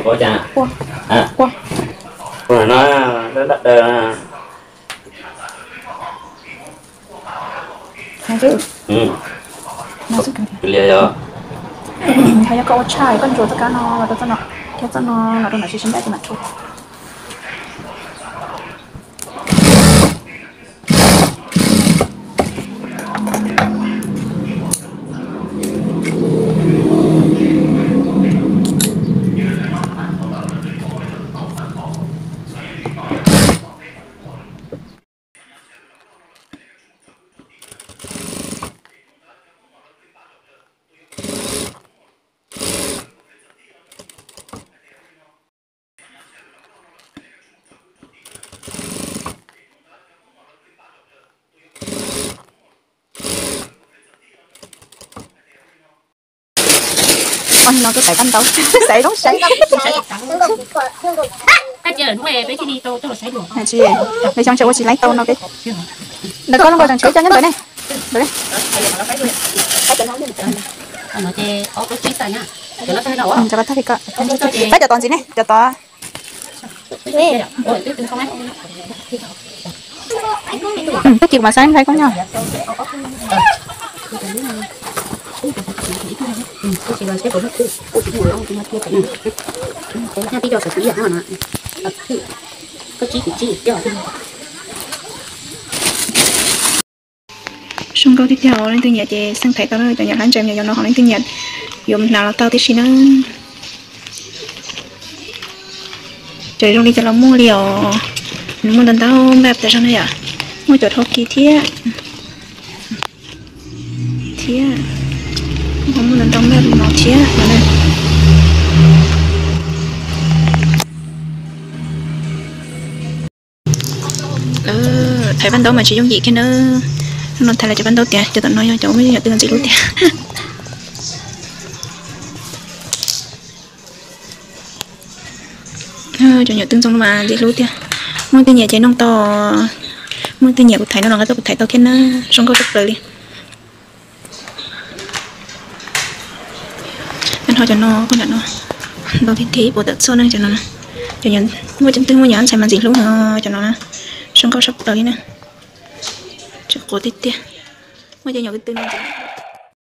Ua cas? Ua. Ua no, dab dab daws. Li yog. Yog koj ua tshaj koj ntsuas txoj kab no los rau txoj no, thiab txoj no los rau nram sib sib ncaim ces mam tshuav. Oj, no twb taiv koj ntaub, xaiv zoo saib. Tsis, peb xyoo tseem ua tsis laib tau no peb. Ntawm koj zoo nkaus tseem tshuav ib co nyob ntawd ne. Rov qab tag li ko. Peb cov tod ntxiv ne, cov tod. Twb kis kuv mam saib hlais koj nyob. Zoo nkauj tiag tiag, leej twg nyiam ces xeej thaiv tau na, cov nyuam hlab ntses me nyuam yaus no ho leej twg nyiam yuav mus hnav los tau tib si na. Cov zoo li cov los muaj li os, nws muaj ntau ntau npaj tas zog na yom, muaj cov dhau kis thiab, thiab ho muaj ntau ntau npaj li no thiab. Thaiv paj ntaub mas tsis yooj yim kiag na. Hnub no thaiv lawv cov paj ntaub tias cov tom no yog cov uas muaj nyuam twg ntxim hlub tiag. Cov nyuam twg ntxim hlub mas ntxim hlub tiag. Muaj twg nyiam ces noj tau, muaj twg nyiam kuv thaiv no los nqa tuaj kuv thaiv tau thiab na. Zoo nkauj tshaj plaws li. Nyob no cov no, koj nram no ntau tiag tiag, ib puas tawm txoj ne cov no. Cov muaj cov twg muaj nyuam ntxhais mas ntxim hlub no cov no na. Zoo nkauj tshaj plaws li na. Tsis quav tiag tiag. Muaj cov nyuam twg twg no.